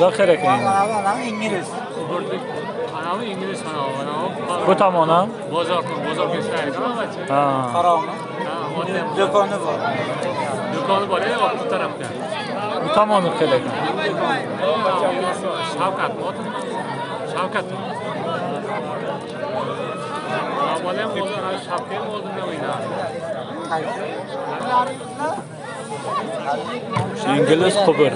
Ular qayerga ekan? Ana ingliz. Anavi ingliz anavi. Bu tomon ham? Bozor, bozorga ishlaydi, anavachi. Ha. Qarog'mi? Ha, otam. Do'koni bor. Do'koni bor, bu tarafda. Bu tomoni qayerga ekan? Shavkat, Shavkat. Bolam o'zi Shavkat ham oldinda o'ynardi. Ingliz qubur.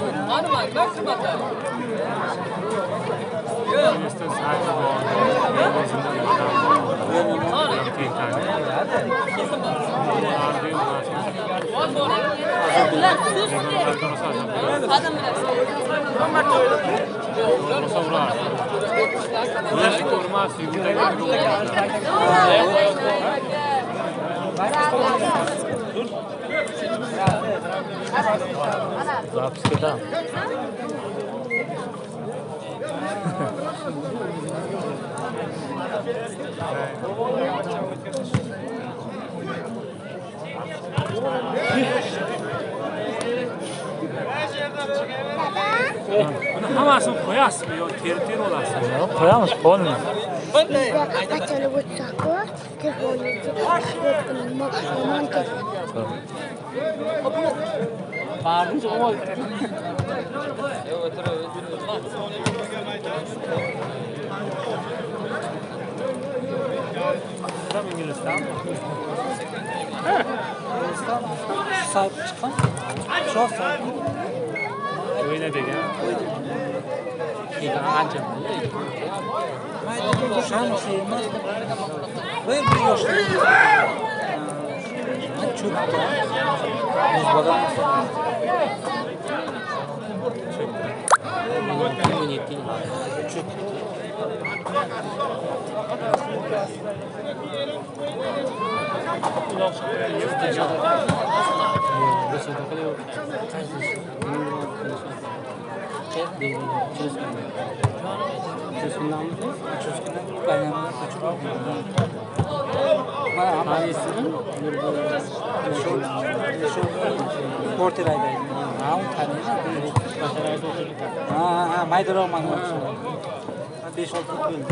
Записка. Buni hammasini qo'yasizmi yo ter-ter olasizmi? Qo'yamiz, polni. Tam inglizdan. Inglizdan sahip chiqqan. Shu sahip. O'yna degan. Ancha. Bir yoshli. Cho'kdi. Muzbadan. Cho'kdi. Porter haydaydi. Ha, uni taniyman. Ha, ha, maydaroq mana. 5-6 bo'ldi.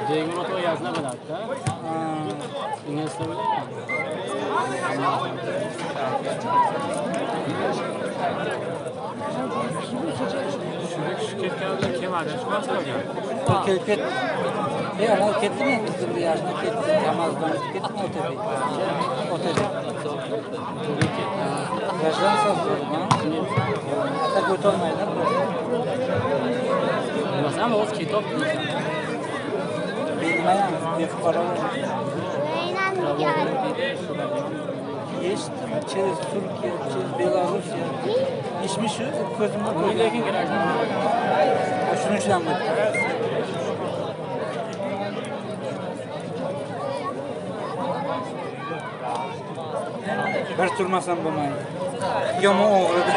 Diego Toyazna biladi-da. Inglizcha biladi. Shu ketganida kelmadi, shu Moskvaga. Kelib ketdi. Ana ketdimi? Bizni bir yoshda ketdi, Kamazdan ketdimi Otabek? Otabek. Yoshdan so'z bo'ldi. Ata o'tolmaydi. Masalan, o'z kitob bilmayman, befuqaro. Eshitdim, через Turkiya, через Belarusya. Ishmi shu ko'zimga lekin kerak. Shuning uchun ham o'tdi. Bir turmasam bo'lmaydi. Yomon og'ridi.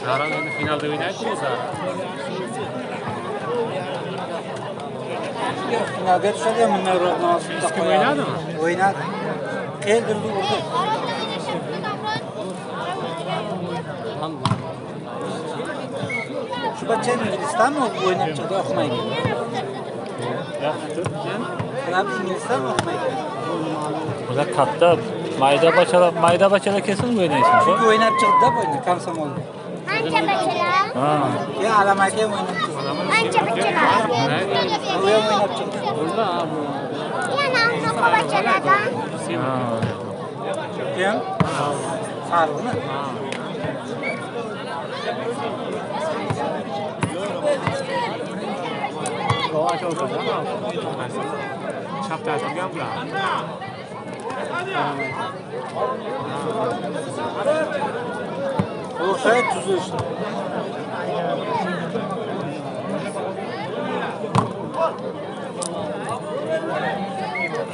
Zaran endi finalda o'ynaydi o'zi. Finalga tushadi, bundan ro'g'ni Kim o'ynadimi? O'ynadi. Keldirdi, urdi. Shu bachcha inglizdanmi o'ynab chiqdi, o'qimaydi. Ular inglizdan o'qimaydi. Ular katta mayda bachalar, mayda bachalar kelsin o'ynaysin. Chunki o'ynab chiqdi-da bu o'yinni komsomolda. Ancha bachalar. Ha. Ya Alam aka ham o'ynab chiqdi. Ancha bachalar. U ham o'ynab chiqdi. Yana unaqa bachalardan. Kim? Farruxmi? Chapda turgan bular. O'xshay tuzish.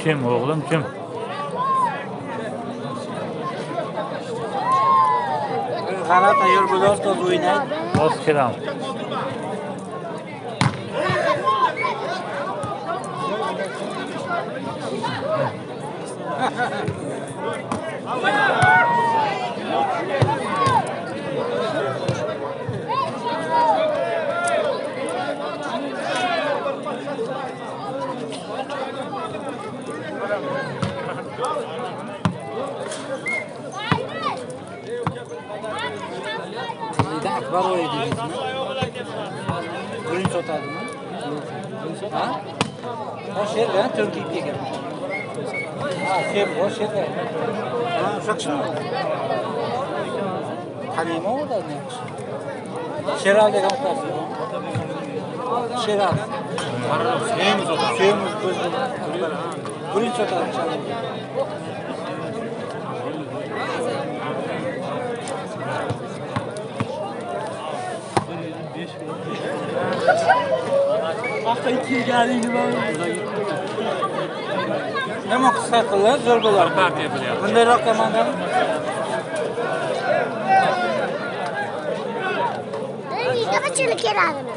Kim o'g'lim, kim? G'alati tayyor bo'lar, to'p o'ynaydi. Oz kelamiz. Qizida Akbar o'ynaydimi? Birinchi otadimi? Ha? O sherga to'n kiyib kelgan. Ha, sher, o sherga. Ha, o'sha kishimi? Taniyman ularni yaxshi. Sherali degan otasi. Sherali. Semiz otadi. Semiz ko'zli. Birinchi otadi. Nima qisqa qillar, zo'r bo'lar. Partiya bo'lyapti. Bundayroq komandani Nega bachchalar keladimi?